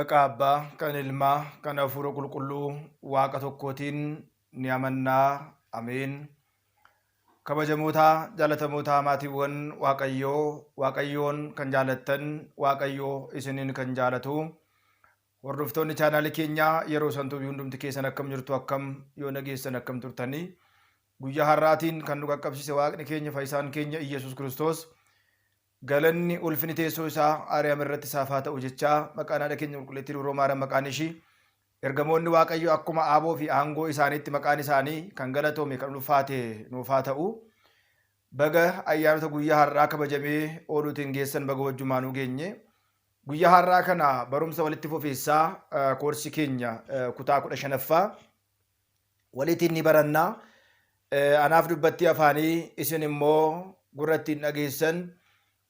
Maqaa Abbaa, kan Ilmaa, kan Hafuura Qulqulluu Waaqa tokkootiin ni amannaa. Ameen. Kabajamoota, jaalatamootaa maatiiwwan Waaqayyoo, Waaqayyoon kan jaalattan, Waaqayyoo isiniin kan jaalatu. Hordoftoonni chaanaalii keenyaa yeroo santuu hundumti keessan akkam jirtu, akkam yoo nageessan, akkam turtanii? Guyyaa har'aatiin kan nu qaqqabsiise Waaqni keenya, fayyisaan keenya Iyyasuus Kiristoos, galanni ulfini teessoo isaa Ariyaam irratti isaaf haa ta'u jechaa, maqaan haadha keenya qulqulleettii Dubroo Maariyaam maqaan ishii, ergamoonni Waaqayyo akkuma aaboo fi aangoo isaaniitti maqaan isaanii kan galatoome kan ulfaate nuuf haa ta'u. Baga ayyaanota guyyaa har'aa kabajamee ooluutiin geessan, baga wajjumaanuu geenye. Guyyaa har'aa kana barumsa walitti fufiinsaa koorsii keenya kutaa 15ffaa waliitiin ni barannaa. Anaaf dubbattii afaanii, isin immoo gurra ittiin dhageessan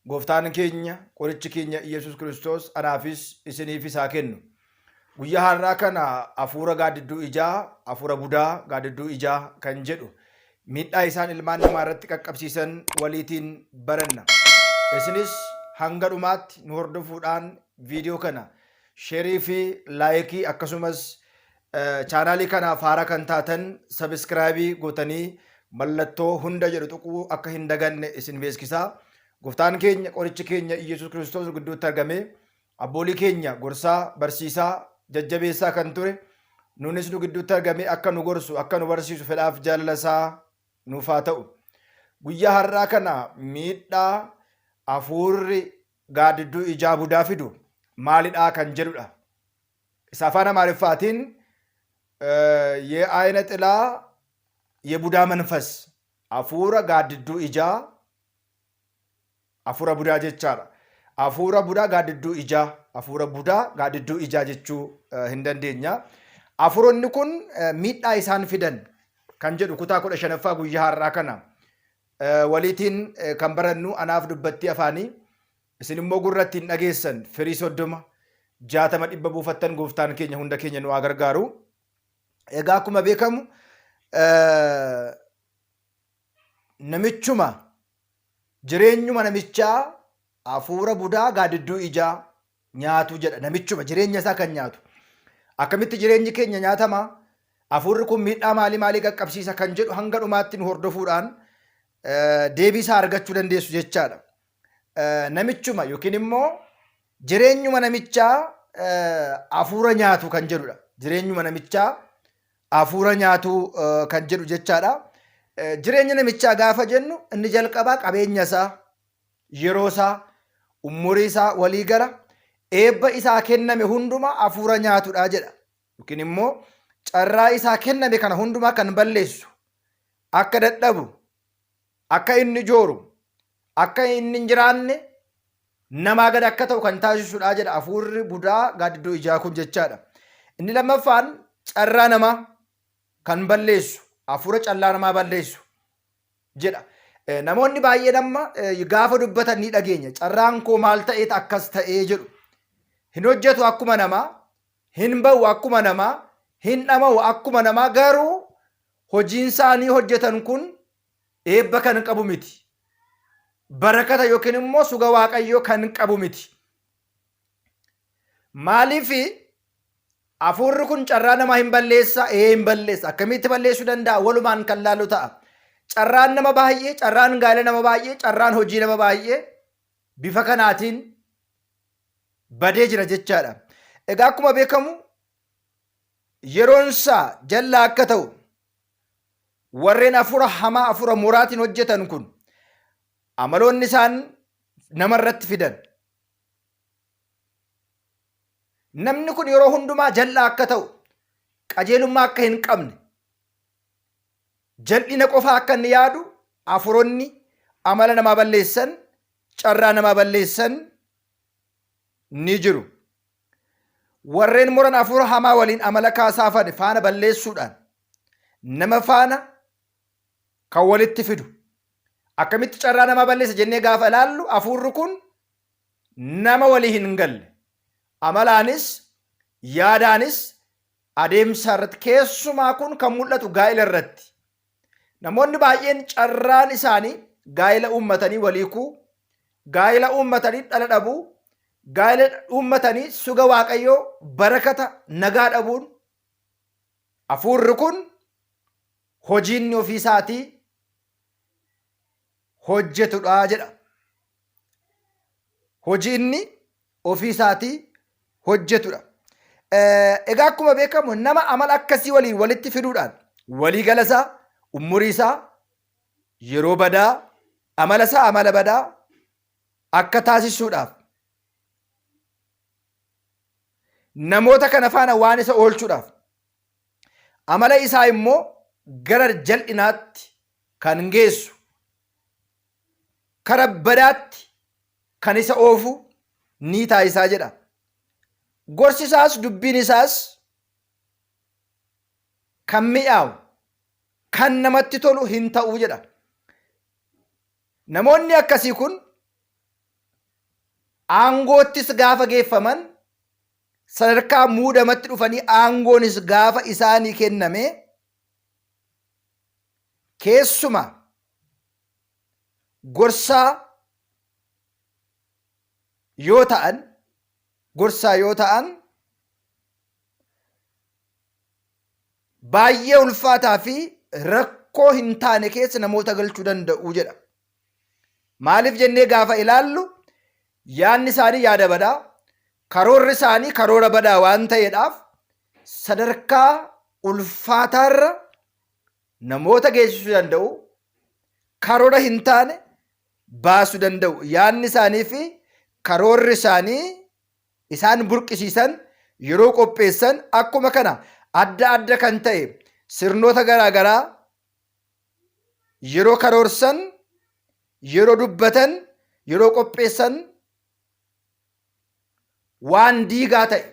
gooftaan keenya qorichi keenya Iyyasuus Kiristoos anaafis isiniifis haa kennu. Guyyaa har'aa kana hafuura gaaddidduu ijaa, hafuura budaa gaaddidduu ijaa kan jedhu miidhaa isaan ilmaan namaa irratti qaqqabsiisan waliitiin baranna. Isinis hanga dhumaatti nu hordofuudhaan viidiyoo kana sheerii fi laayikii, akkasumas chaanaalii kanaaf haaraa kan taatan sabiskiraayibii gootanii mallattoo hunda jedhu tuquu akka hin daganne isin beeksisaa. Gooftaan keenya qorichi keenya Iyyasuus Kiristoos gidduutti argame, abboolii keenya gorsaa, barsiisaa, jajjabeessaa kan ture, nunis nu gidduutti argame akka nu gorsu, akka nu barsiisu fedhaaf jaalala isaa nuuf haa ta'u. Guyyaa har'aa kana miidhaa hafuurri gaaddidduu ijaa budaa fidu maalidhaa kan jedhudha. Isa afaan Amaariffaatiin የአይነ ጥላ የቡዳ መንፈስ, hafuura gaaddidduu ijaa hafuura budaa jechaadha. Hafuura budaa gaaddidduu ijaa, hafuura budaa gaaddidduu ijaa jechuu hin dandeenya. Hafuuronni kun miidhaa isaan fidan kan jedhu kutaa 15ffaa guyyaa har'aa kana waliitiin kan barannu, anaaf dubbattii afaanii, isin immoo gurra ittiin dhageessan firii 30, 60, 100 buufattan gooftaan keenya hunda keenya nu haa gargaaru. Egaa akkuma beekamu namichuma jireenyuma namichaa hafuura budaa gaaddidduu ijaa nyaatu jedha. Namichuma jireenya isaa kan nyaatu. Akkamitti jireenyi keenya nyaatama? Hafuurri kun miidhaa maalii maalii qaqqabsiisa kan jedhu hanga dhumaatti nu hordofuudhaan deebii isaa argachuu dandeessu jechaadha. Namichuma yookiin immoo jireenyuma namichaa hafuura nyaatu kan jedhudha. Jireenyuma namichaa hafuura nyaatu kan jedhu jechaadha. Jireenya namichaa gaafa jennu inni jalqabaa qabeenya isaa, yeroo isaa, umurii isaa, walii gala eebba isaa kenname hundumaa hafuura nyaatudha jedha. Yookiin immoo carraa isaa kenname kana hundumaa kan balleessu, akka dadhabu, akka inni jooru, akka inni hin jiraanne, namaa gad akka ta'u kan taasisudha jedha hafuurri budaa gaaddidduu ijaa kun jechaadha. Inni lammaffaan carraa namaa kan balleessu, hafuura callaa namaa balleessu jedha. Namoonni baay'een amma gaafa dubbatan ni dhageenya. Carraan koo maal ta'eet akkas ta'ee jedhu. Hin hojjetu akkuma namaa, hin ba'u akkuma namaa, hin dhama'u akkuma namaa, garuu hojiin isaanii hojjetan kun eebba kan qabu miti. Barakata yookiin immoo suga Waaqayyoo kan qabu miti. Maaliif hafuurri kun carraa namaa hin balleessa? Ee, hin balleessa. Akkamitti balleessuu danda'a? Walumaan kan laalu ta'a. Carraan nama baay'ee, carraan gaa'ela nama baay'ee, carraan hojii nama baay'ee bifa kanaatiin badee jira jechaadha. Egaa akkuma beekamu yeroon isaa jallaa akka ta'u warreen hafuura hamaa, hafuura muraatiin hojjetan kun amaloonni isaan namarratti fidan, namni kun yeroo hundumaa jal'aa akka ta'u, qajeelummaa akka hin qabne, jal'ina qofa akka inni yaadu hafuuronni amala namaa balleessan, carraa namaa balleessan ni jiru. Warreen muran hafuura hamaa waliin amala kaasaafan faana balleessuudhaan nama faana kan walitti fidu. Akkamitti carraa namaa balleessa jennee gaafa ilaallu, hafuurri kun nama walii hin galle, amalaanis yaadaanis adeemsa irratti, keessumaa kun kan mul'atu gaa'ila irratti. Namoonni baay'een carraan isaanii gaa'ila uummatanii waliikuu, gaa'ila uummatanii dhala dhabuu, Gaa'ela dhuummatanii suga Waaqayyoo barakata nagaa dhabuun hafuurri kun hojiinni ofii isaatii hojjetudha jedha. Hojii inni ofii isaatii hojjetudha. Egaa akkuma beekamu nama amala akkasii waliin walitti fiduudhaan walii gala isaa, umurii isaa, yeroo badaa, amala isaa amala badaa akka taasisuudhaaf namoota kana faana waan isa oolchuudhaaf amala isaa immoo gara jal'inaatti kan geessu kara badaatti kan isa oofu ni taasisaa jedha. Gorsi isaas dubbiin isaas kan mi'aawu kan namatti tolu hin ta'u jedha. Namoonni akkasii kun aangoottis gaafa geeffaman sadarkaa muudamatti dhufanii aangoonis gaafa isaanii kenname keessuma gorsaa yoo ta'an gorsaa yoo ta'an baay'ee ulfaataa fi rakkoo hin taane keessa namoota galchuu danda'u jedha. Maaliif jennee gaafa ilaallu yaadni isaanii yaada badaa, karoorri isaanii karoora badaa waan ta'eedhaaf sadarkaa ulfaataarra namoota geessisuu danda'u, karoora hin taane baasuu danda'u. Yaadni isaanii fi karoorri isaanii isaan burqisiisan yeroo qopheessan akkuma kana adda adda kan ta'e sirnoota garaa garaa yeroo karoorsan, yeroo dubbatan, yeroo qopheessan waan diigaa ta'e,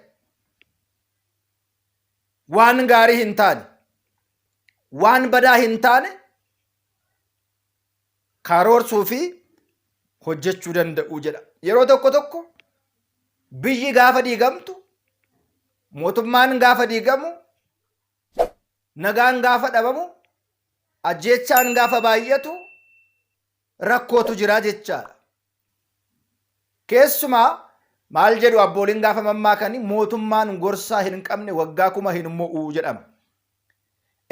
waan gaarii hin taane, waan badaa hin taane karoorsuu fi hojjechuu danda'u jedha. Yeroo tokko tokko biyyi gaafa diigamtu, mootummaan gaafa diigamu, nagaan gaafa dhabamu, ajjeechaan gaafa baay'atu rakkootu jira jechaadha. Keessumaa maal jedhu abbooliin gaafa mammaakani mootummaan gorsaa hin qabne waggaa kuma hin mo'u jedhama.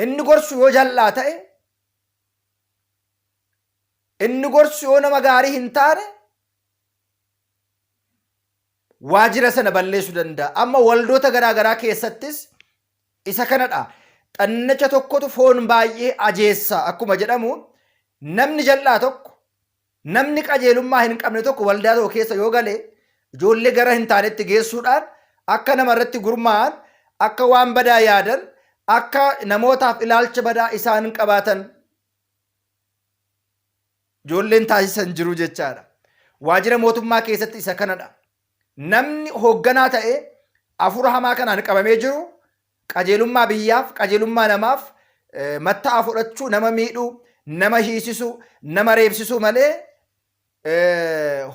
Inni gorsu yoo jal'aa ta'e, inni gorsu yoo nama gaarii hin taane waajjira sana balleessuu danda'a. Amma waldoota garaa garaa keessattis isa kanadha. Xannacha tokkotu foon baay'ee ajeessa akkuma jedhamu namni jal'aa tokko namni qajeelummaa hin qabne tokko waldaa tokko keessa yoo gale ijoollee gara hin taanetti geessuudhaan akka nama irratti gurmaa'an, akka waan badaa yaadan, akka namootaaf ilaalcha badaa isaan qabaatan ijoolleen taasisan jiru jechaadha. Waajjira mootummaa keessatti isa kanadha. Namni hoogganaa ta'ee hafuura hamaa kanaan qabamee jiru qajeelummaa biyyaaf, qajeelummaa namaaf matta'aa fudhachuu, nama miidhuu, nama hiisisuu, nama reebsisuu malee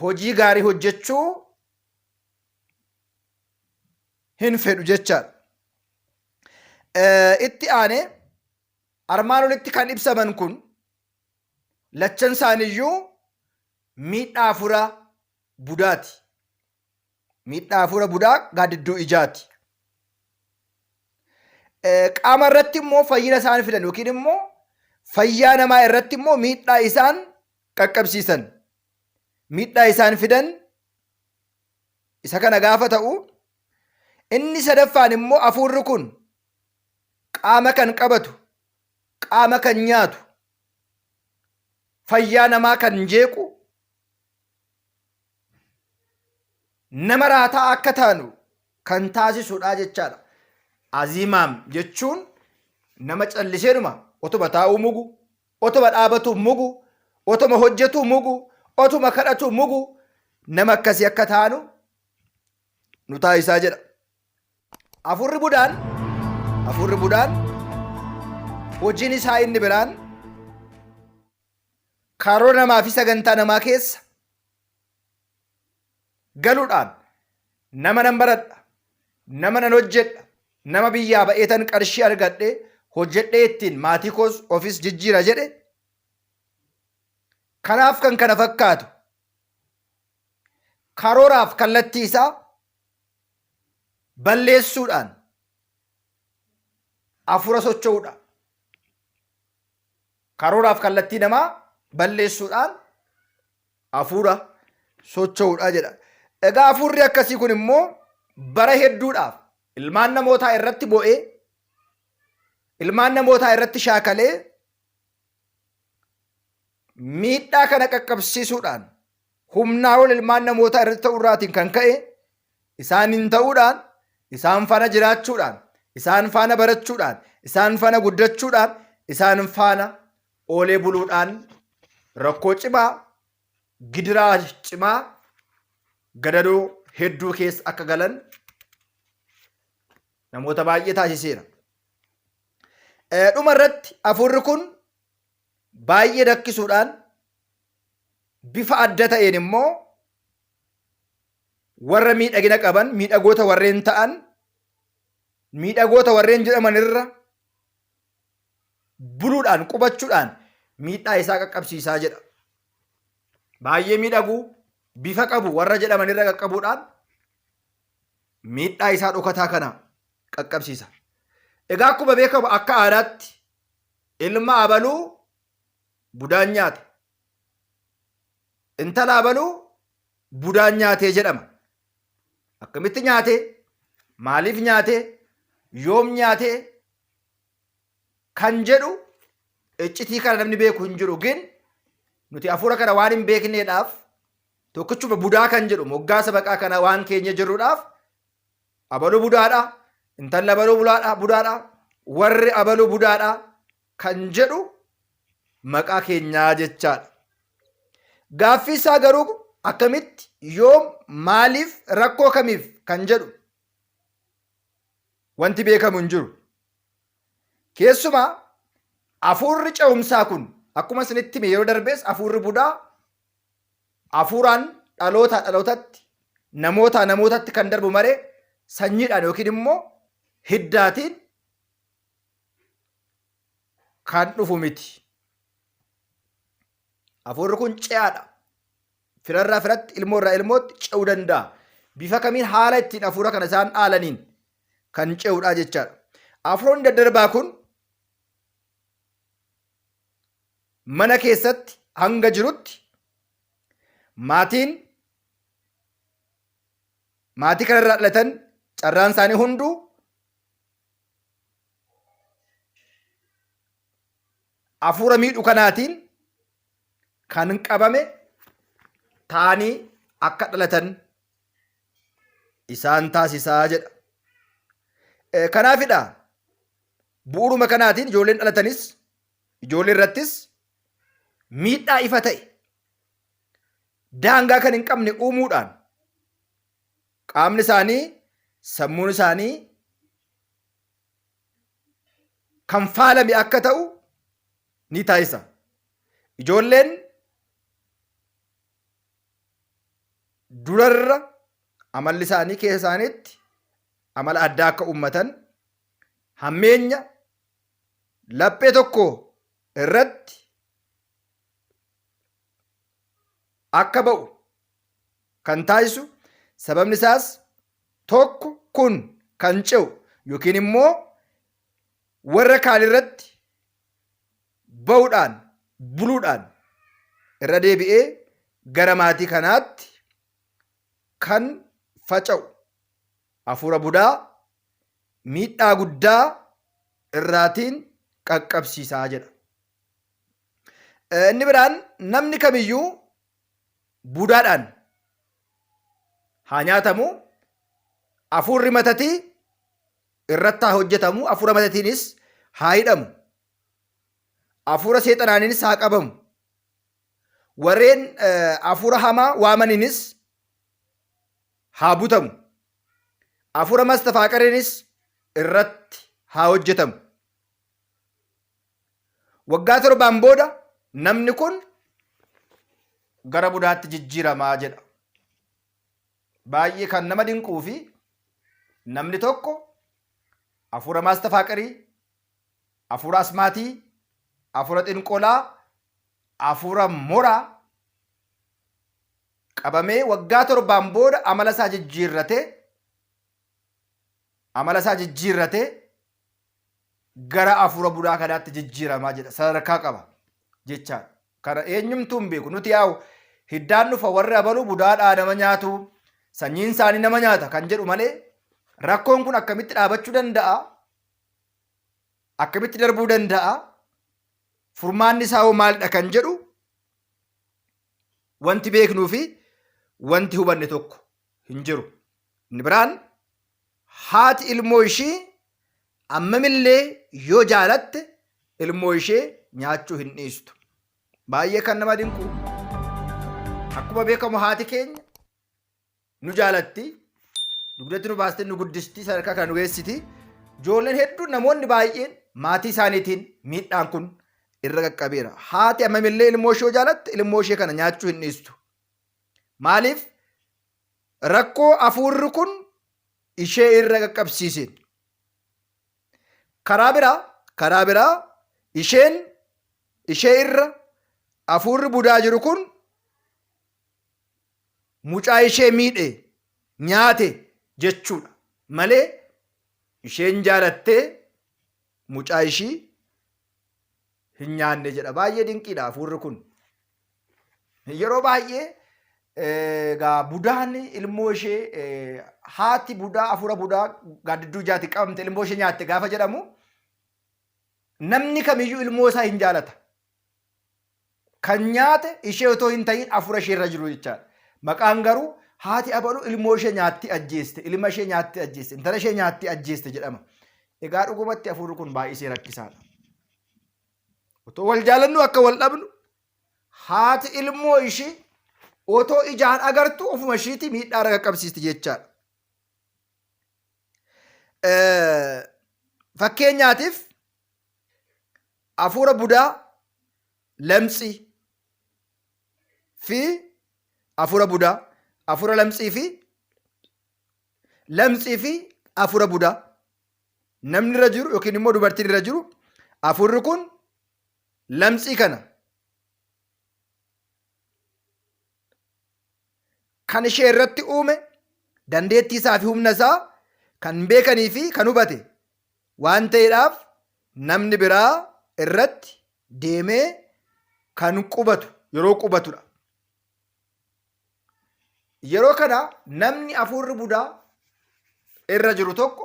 hojii gaarii hojjechuu hin fedhu jechaadha. Itti aanee armaan olitti kan ibsaman kun lachan isaaniiyyuu miidhaa hafuura budaati. Miidhaa hafuura budaa gaaddidduu ijaati. Qaama irratti immoo fayyina isaan fidan yookiin immoo fayyaa namaa irratti immoo miidhaa isaan qaqqabsiisan. Miidhaa isaan fidan isa kana gaafa ta'u inni sadaffaan immoo hafuurri kun qaama kan qabatu, qaama kan nyaatu, fayyaa namaa kan jeequ, nama raataa akka taanu kan taasisudha jechaadha. Aziimaam jechuun nama calliseedhuma otuma taa'uu mugu, otuma dhaabatu mugu, otuma hojjetu mugu, otuma kadhatu mugu nama akkasii akka taanu nu taasisaa jedha. Hafuurri budaan hafuurri budaan hojiin isaa inni biraan karoora namaa fi sagantaa namaa keessa galuudhaan nama nan baradha, nama nan hojjedha, nama biyyaa ba'eetan qarshii argadhe hojjedhee ittiin maatii koos ofis jijjiira jedhe kanaaf kan kana fakkaatu. Karooraaf kallattii isaa balleessuudhaan hafuura socho'uudha. Karooraaf kallattii namaa balleessuudhaan hafuura socho'uudha jedha. Egaa hafuurri akkasii kun immoo bara hedduudhaaf ilmaan namootaa irratti bo'ee ilmaan namootaa irratti shaakalee miidhaa kana qaqqabsiisuudhaan humnaa ol ilmaan namootaa irratti ta'uu irraatiin kan ka'e isaaniin ta'uudhaan isaan faana jiraachuudhaan isaan faana barachuudhaan isaan faana guddachuudhaan isaan faana oolee buluudhaan rakkoo cimaa gidiraa cimaa gadadoo hedduu keessa akka galan namoota baay'ee taasiseera. Dhuma irratti hafuurri kun baay'ee rakkisuudhaan bifa adda ta'een immoo warra miidhagina qaban miidhagoota warreen ta'an miidhagoota warreen jedhaman irra buluudhaan qubachuudhaan miidhaa isaa qaqqabsiisaa jedha. Baay'ee miidhaguu bifa qabu warra jedhaman irra qaqqabuudhaan miidhaa isaa dhokataa kana qaqqabsiisa. Egaa akkuma beekamu akka aadaatti ilma abaluu budaan nyaate. Intala abaluu budaan nyaatee jedhama. Akkamitti nyaate? Maaliif nyaate? Yoom nyaate? Kan jedhu iccitii kana namni beeku hin jiru. Gin nuti hafuura kana waan hin beekneedhaaf tokkichuma budaa kan jedhu moggaasa maqaa kana waan keenya jirruudhaaf abaluu budaadha, intalli abaluu bulaadha, budaadha, warri abaluu budaadha kan jedhu maqaa keenyaa jechaadha. Gaaffii isaa garuu akkamitti, yoom, maaliif, rakkoo kamiif kan jedhu wanti beekamu hin jiru. Keessumaa hafuurri ce'umsaa kun akkuma isinitti hime yeroo darbees hafuurri budaa hafuuraan dhalootaa dhalootatti namootaa namootatti kan darbu malee sanyiidhaan yookiin immoo hiddaatiin kan dhufu miti. Hafuurri kun ce'aadha. Firarraa firatti, ilmoorraa ilmootti ce'uu danda'a. Bifa kamiin haala ittiin hafuura kana isaan dhaalaniin kan ce'udha jechaadha. Hafuuronni daddarbaa kun mana keessatti hanga jirutti maatiin maatii kanarraa dhalatan carraan isaanii hunduu hafuura miidhu kanaatiin kan qabame ta'anii akka dhalatan isaan taasisaa jedha. Kanaafidha bu'uuruma kanaatiin ijoolleen dhalatanis ijoollee irrattis miidhaa ifa ta'e daangaa kan hin qabne uumuudhaan qaamni isaanii sammuun isaanii kan faalame akka ta'u ni taasisa. Ijoolleen durarra amalli isaanii keessa isaaniitti amala addaa akka uummatan hammeenya laphee tokko irratti akka ba'u kan taasisu sababni isaas tokko kun kan ce'u yookiin immoo warra kaan irratti ba'uudhaan buluudhaan irra deebi'ee gara maatii kanaatti kan faca'u hafuura budaa miidhaa guddaa irraatiin qaqqabsiisaa jedha. Inni biraan namni kamiyyuu budaadhaan haa nyaatamu hafuurri matatii irratti haa hojjetamu hafuura matatiinis haa hidhamu hafuura seexanaaniinis haa qabamu warreen hafuura hamaa waamaniinis haa butamu hafuura mastafaaqariinis irratti haa hojjetamu. Waggaa torbaan booda namni kun gara budaatti jijjiiramaa jedha. Baay'ee kan nama dinquu fi namni tokko hafuura maastafaaqarii, hafuura asmaatii, hafuura xinqolaa, hafuura moraa Qabamee waggaa torbaan booda amala isaa jijjiirratee amala isaa jijjiirratee gara hafuura budaa kanaatti jijjiiramaa jedha. Sadarkaa qaba jechaadha. Kana eenyumtuu hin beeku. Nuti yaa'u hiddaan dhufa warri abaluu budaadhaa nama nyaatu sanyiin isaanii nama nyaata kan jedhu malee rakkoon kun akkamitti dhaabachuu danda'a? Akkamitti darbuu danda'a? Furmaanni isaa hoo maalidha kan jedhu wanti beeknuu fi wanti hubanne tokko hin jiru. Inni biraan haati ilmoo ishii ammamillee yoo jaalatte ilmoo ishee nyaachuu hin dhiistu. Baay'ee kan nama dinqu akkuma beekamu haati keenya nu jaalatti dugdatti nu baastee nu guddisti sadarkaa kana nu geessiti. Ijoolleen hedduun namoonni baay'een maatii isaaniitiin miidhaan kun irra qaqqabeera. Haati ammamillee ilmoo ishee yoo jaalatte ilmoo ishee kana nyaachuu hin dhiistu. Maaliif rakkoo hafuurri kun ishee irra qaqqabsiiseen. Karaa biraa karaa biraa isheen ishee irra hafuurri budaa jiru kun mucaa ishee miidhe nyaate jechuudha malee isheen jaalattee mucaa ishii hin nyaanne jedha. Baay'ee dinqiidha hafuurri kun. Yeroo baay'ee egaa budaan ilmoo ishee haati budaa hafuura budaa gaaddidduu ijaati qabamte ilmoo ishee nyaatte gaafa jedhamu namni kamiyyuu ilmoo isaa hin jaalata. Kan nyaate ishee otoo hin ta'in hafuura ishee irra jiru jechaadha. Maqaan garuu haati abalu ilmoo ishee nyaatti ajjeeste, ilma ishee nyaatti ajjeeste, intala ishee nyaatti ajjeeste jedhama. Egaa dhugumatti hafuurri kun baay'isee rakkisaadha. Otoo wal jaalannu akka wal dhabnu haati ilmoo ishii otoo ijaan agartu ofuma ishiitii miidhaa irra qaqqabsiisti jechaadha. Fakkeenyaatiif hafuura budaa lamxii fi hafuura budaa hafuura lamxii fi lamxii fi hafuura budaa namni irra jiru yookiin immoo dubartiin irra jiru hafuurri kun lamxii kana kan ishee irratti uume dandeettii isaa fi humna isaa kan beekanii fi kan hubate waan ta'eedhaaf namni biraa irratti deemee kan qubatu yeroo qubatudha. Yeroo kana namni hafuurri budaa irra jiru tokko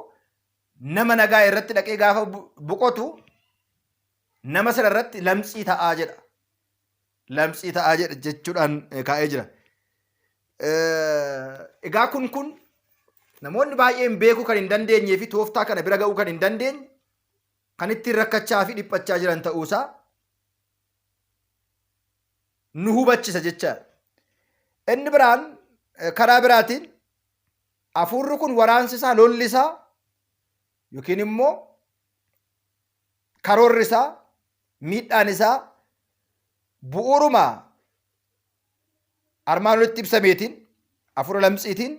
nama nagaa irratti dhaqee gaafa boqotu nama sana irratti lamxii ta'aa jedha. Lamxii ta'aa jedha jechuudhaan kaa'ee jira. Egaa kun namoonni baay'een beekuu kan hin dandeenyee fi tooftaa kana bira ga'uu kan hin dandeenye kan ittiin rakkachaa fi dhiphachaa jiran ta'uusaa nu hubachisa jechaadha. Inni biraan karaa biraatiin hafuurri kun waraansi isaa lolli isaa yookiin immoo karoorri isaa miidhaan isaa bu'uuruma armaan olitti ibsameetiin hafuura lamxiitiin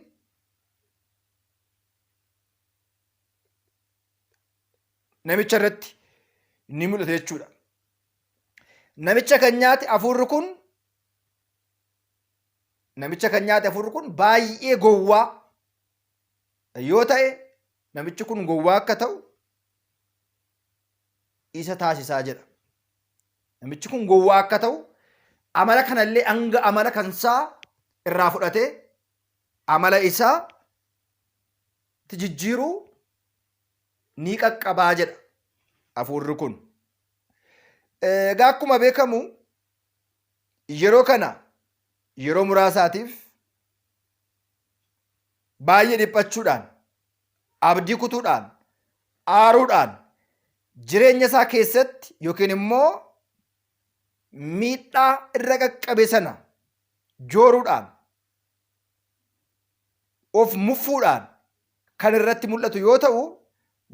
namicha irratti ni mul'ata jechuudha. Namicha kan nyaate hafuurri kun namicha kan nyaate hafuurri kun baay'ee gowwaa yoo ta'e namichi kun gowwaa akka ta'u isa taasisaa jedha. Namichi kun gowwaa akka ta'u amala kanallee hanga amala kansaa irraa fudhatee amala isaa itti jijjiiruu ni qaqqabaa jedha hafuurri kun. Egaa akkuma beekamu yeroo kana yeroo muraasaatiif baay'ee dhiphachuudhaan abdii kutuudhaan aaruudhaan jireenya isaa keessatti yookiin immoo miidhaa irra qaqqabe sana jooruudhaan of muffuudhaan kan irratti mul'atu yoo ta'u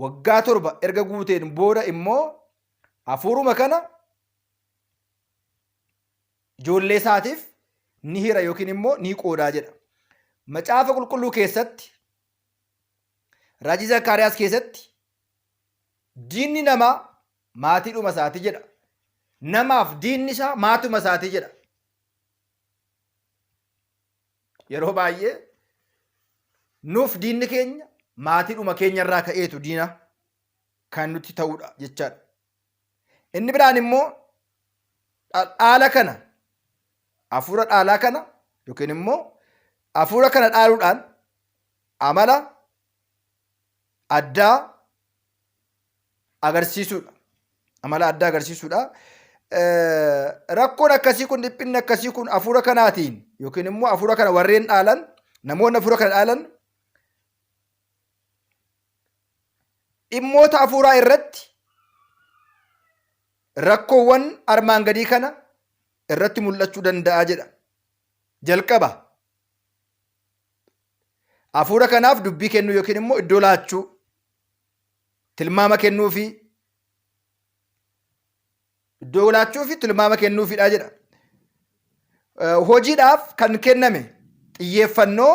waggaa 7 erga guuteen booda immoo hafuuruma kana ijoollee isaatiif ni hira yookiin immoo ni qoodaa jedha. Macaafa qulqulluu keessatti raajii Zakkaariyaas keessatti diinni namaa maatiidhuma isaati jedha. Namaaf diinni isaa maatuma isaati jedha. Yeroo baay'ee nuuf diinni keenya maatiidhuma keenya irraa ka'eetu diina kan nutti ta'udha jechaadha. Inni biraan immoo dhaala kana hafuura dhaalaa kana yookiin immoo hafuura kana dhaaluudhaan amala addaa agarsiisuudha. Amala addaa agarsiisuudha. Rakkoon akkasii kun dhiphinni akkasii kun hafuura kanaatiin yookiin immoo hafuura kana warreen dhaalan namoonni hafuura kana dhaalan dhimmoota hafuuraa irratti rakkoowwan armaan gadii kana irratti mul'achuu danda'a jedha. Jalqaba hafuura kanaaf dubbii kennuu yookiin immoo iddoo laachuu, tilmaama kennuufi iddoo laachuu fi tilmaama kennuufidha jedha. Hojiidhaaf kan kenname xiyyeeffannoo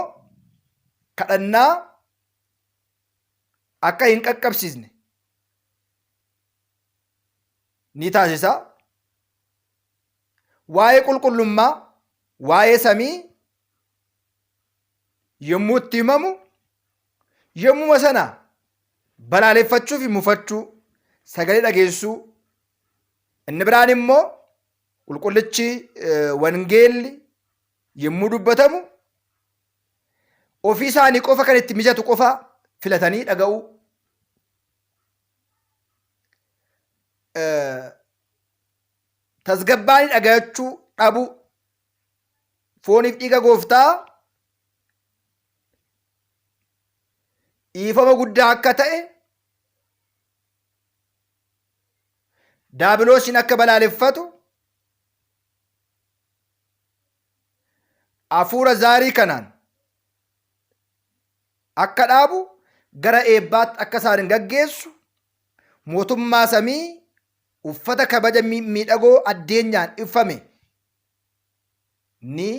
kadhannaa akka hin qaqqabsiisne ni taasisa. Waa'ee qulqullummaa, waa'ee samii yommuu itti himamu yommuma sana balaaleffachuu fi mufachuu, sagalee dhageessuu, inni biraan immoo qulqullichi wangeelli yommuu dubbatamu ofii isaanii qofa kan itti mijatu qofa filatanii dhaga'uu. Tasgabbaanii dhaga'achuu dhabuu. Fooniif dhiiga gooftaa dhiifama guddaa akka ta'e daabiloosiin akka balaaleffatu hafuura zaarii kanaan akka dhaabu gara eebbaatti akka isaan gaggeessu mootummaa samii uffata kabaja miidhagoo addeenyaan ibfame ni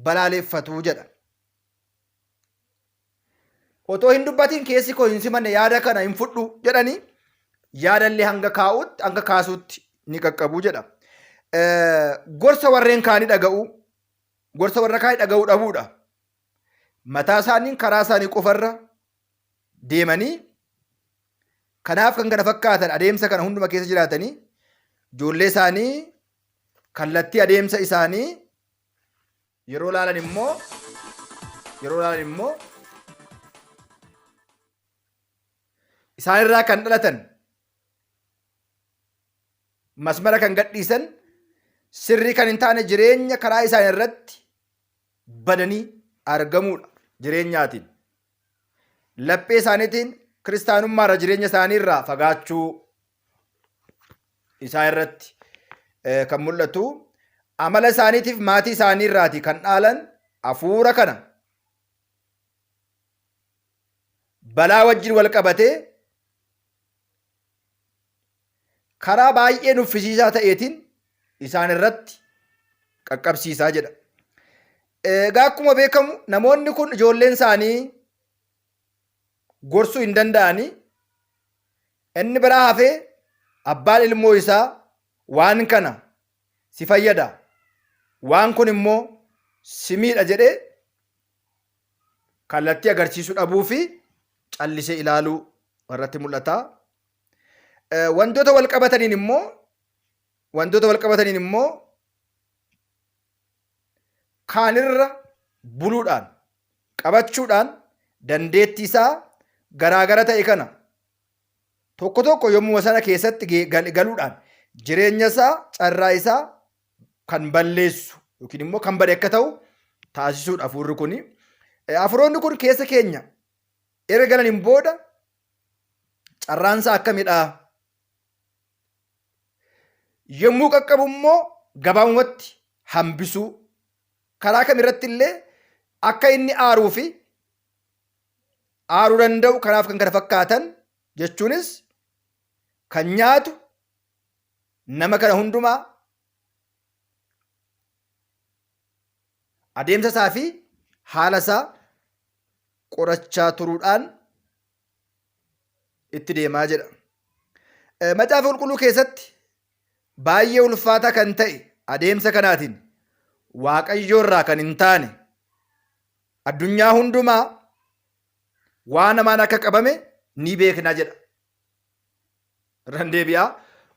balaaleffatu jedha. Otoo hin dubbatiin keessi koo hin simanne yaada kana hin fudhu jedhanii yaadallee hanga kaa'utti hanga kaasuutti ni qaqqabu jedha. Gorsa warreen kaanii dhaga'uu gorsa warra kaanii dhaga'uu dhabuudha. Mataa isaaniin karaa isaanii qofarra deemanii kanaaf kan kana fakkaatan adeemsa kana hunduma keessa jiraatanii ijoollee isaanii kallattii adeemsa isaanii yeroo laalan immoo yeroo laalan immoo isaanirraa kan dhalatan masmara kan gadhiisan sirrii kan hin taane jireenya karaa isaan irratti badanii argamuudha jireenyaatiin. Laphee isaaniitiin kiristaanummaarra jireenya isaaniirraa fagaachuu isaa irratti kan mul'atu amala isaaniitiif maatii isaaniirraati kan dhaalan hafuura kana balaa wajjin wal qabatee karaa baay'ee nuffisiisaa ta'eetiin isaan irratti qaqqabsiisaa jedha. Egaa akkuma beekamu namoonni kun ijoolleen isaanii gorsuu hin danda'anii inni biraa hafee abbaan ilmoo isaa waan kana si fayyada waan kun immoo si miidha jedhee kallattii agarsiisuu dhabuu fi callisee ilaaluu irratti mul'ata. Wantoota wal qabataniin immoo wantoota wal qabataniin immoo kaanirra buluudhaan qabachuudhaan dandeettii isaa garaagara ta'e kana tokko tokko yommuu sana keessatti galuudhaan jireenya isaa carraa isaa kan balleessu yookiin immoo kan bade akka ta'u taasisuudha hafuurri kuni. Hafuuronni kun keessa keenya erga galaniin booda carraan isaa akkamidha? Yommuu qaqqabu immoo gabaabumatti hambisuu karaa kam irratti illee akka inni aaruu fi aaruu danda'u kanaaf kan kana fakkaatan jechuunis kan nyaatu nama kana hundumaa adeemsa isaa fi haala isaa qorachaa turuudhaan itti deemaa jedha. Macaafa Qulqulluu keessatti baay'ee ulfaataa kan ta'e adeemsa kanaatiin Waaqayyoo irraa kan hin taane addunyaa hundumaa waan hamaan akka qabame ni beekna jedha. Irran deebi'a.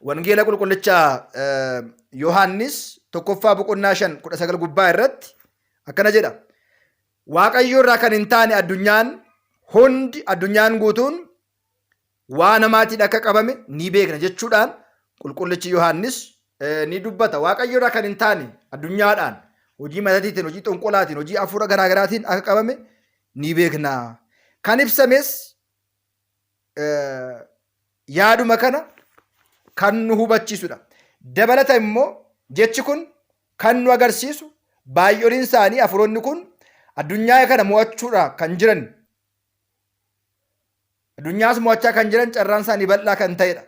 Wangeela qulqullicha Yohaannis tokkoffaa boqonnaa 5 19 gubbaa irratti akkana jedha. Waaqayyo irraa kan hin taane addunyaan hundi addunyaan guutuun waan hamaatiin akka qabame ni beekna jechuudhaan qulqullichi Yohaannis ni dubbata. Waaqayyo irraa kan hin taane addunyaadhaan hojii matatiitiin, hojii xonqolaatiin, hojii hafuura garaagaraatiin akka qabame ni beekna. Kan ibsames yaaduma kana kan nu hubachiisudha. Dabalata immoo jechi kun kan nu agarsiisu baay'oliin isaanii hafuuronni kun addunyaa kana mo'achuudha kan jiran addunyaas mo'achaa kan jiran carraan isaanii bal'aa kan ta'edha.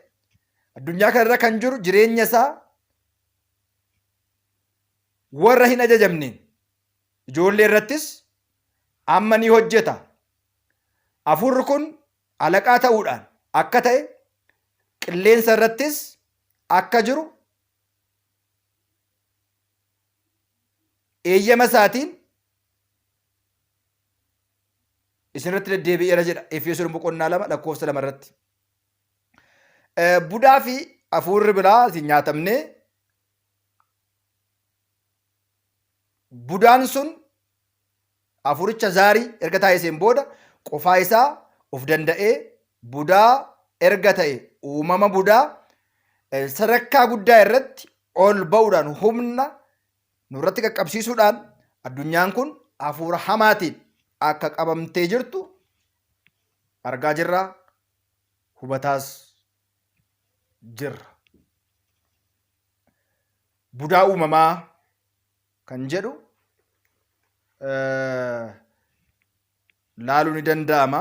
Addunyaa kanarra kan jiru jireenya isaa warra hin ajajamneen ijoollee irrattis amma ni hojjeta. Hafuurri kun alaqaa ta'uudhaan akka ta'e qilleensa irrattis akka jiru eeyyama isaatiin isinirratti deddeebi'eera jedha Efesoon boqonnaa 2 lakkoofsa 2 irratti. Budaa fi hafuurri biraa isin nyaatamnee budaan sun hafuuricha zaarii erga taasiseen booda qofaa isaa of danda'ee budaa erga ta'e uumama budaa sadarkaa guddaa irratti ol ba'uudhaan humna nurratti qaqqabsiisuudhaan addunyaan kun hafuura hamaatiin akka qabamtee jirtu argaa jirra, hubataas jirra. Budaa uumamaa kan jedhu laaluu ni danda'ama.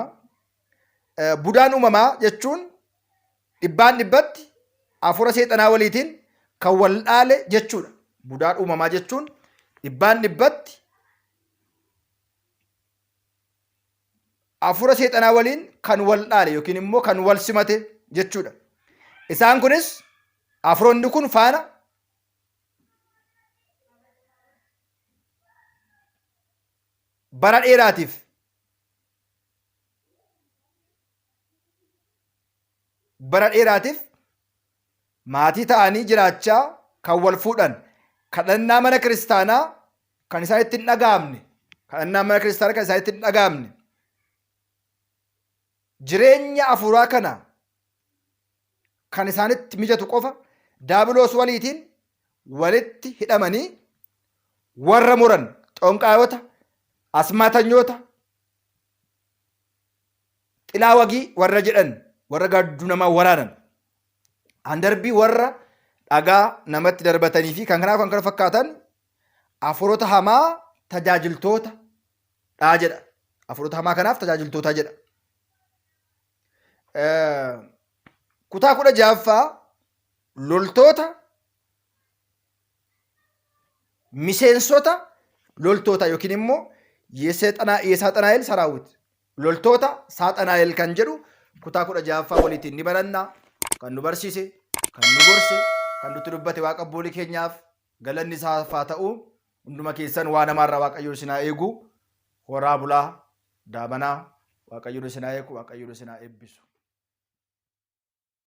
Budaan uumamaa jechuun dhibbaan dhibbatti hafuura seexanaa waliitiin kan wal dhaale jechuudha. Budaan uumamaa jechuun dhibbaan dhibbatti hafuura seexanaa waliin kan wal dhaale yookiin immoo kan wal simate jechuudha. Isaan kunis hafuuronni kun faana bara dheeraatiif bara dheeraatiif maatii ta'anii jiraachaa kan wal fuudhan kadhannaa mana kiristaanaa kan isaan itti hin dhaga'amne kadhannaa mana kiristaanaa kan isaan itti hin dhaga'amne jireenya afuuraa kana kan isaanitti mijatu qofa daabiloos waliitiin walitti hidhamanii warra muran xonqaayota asmaatanyoota xilaa wagii warra jedhan warra gaadduu namaa waraanan handarbii warra dhagaa namatti darbatanii fi kan kanaaf kan kana fakkaatan afuurota hamaa tajaajiltoota dhaa jedha. Afuurota hamaa kanaaf tajaajiltoota jedha. Kutaa 16ffaa loltoota miseensota loltoota yookiin immoo የሳጥናኤል ሰራዊት loltoota saaxanaa'el kan jedhu kutaa 16ffaa waliitiin ni baranna. Kan nu barsiise, kan nu gorse, kan nutti dubbate Waaqa abboolii keenyaaf galanni isaaf haa ta'u. Hunduma keessan waan hamaarraa Waaqayyo isin haa eegu. Horaa bulaa, daabanaa, Waaqayyo isin haa eegu, Waaqayyo isin haa eebbisu.